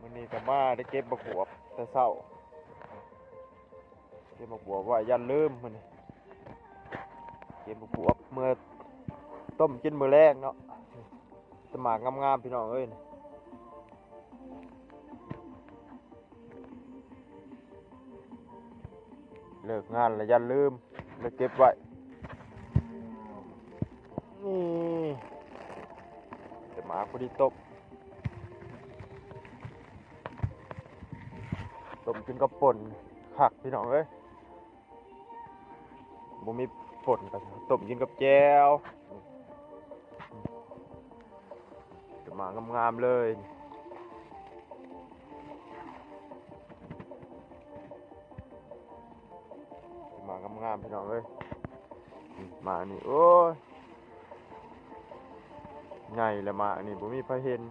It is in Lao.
ມື້ນີ້ກໍມາໄດ້ເກັບບັກບວບແຕ່ເຊົ້າ ເກັບບັກບວບໄວ້ຢ້ານລືມມື້ນີ້ ເກັບບັກບວບເມືອຕົ້ມກິນມື້ແລງເນາະ ແຕ່ໝາກງາມໆ ພີ່ນ້ອງເອີຍ. ເລີກງານແລ້ວຢ່າລືມ ແລ້ວເກັບໄວ້ ນີ້ ແຕ່ໝາກພໍດີຕົ້ມ ຕົ້ມກິນກັບປົ່ນ ຄັກ ພີ່ນ້ອງເອີຍ. ບໍ່ມີປົ່ນກໍຕົ້ມກິນກັບແຈ່ວ ແຕ່ໝາກງາມໆ ເລີຍ ໝາກງາມໆ ພີ່ນ້ອງເອີຍ. ໝາກນີ້ ໂອ້ຍ ໃຫຍ່ແລ້ວ ໝາກນີ້ບໍ່ມີໃຜເຫັນ.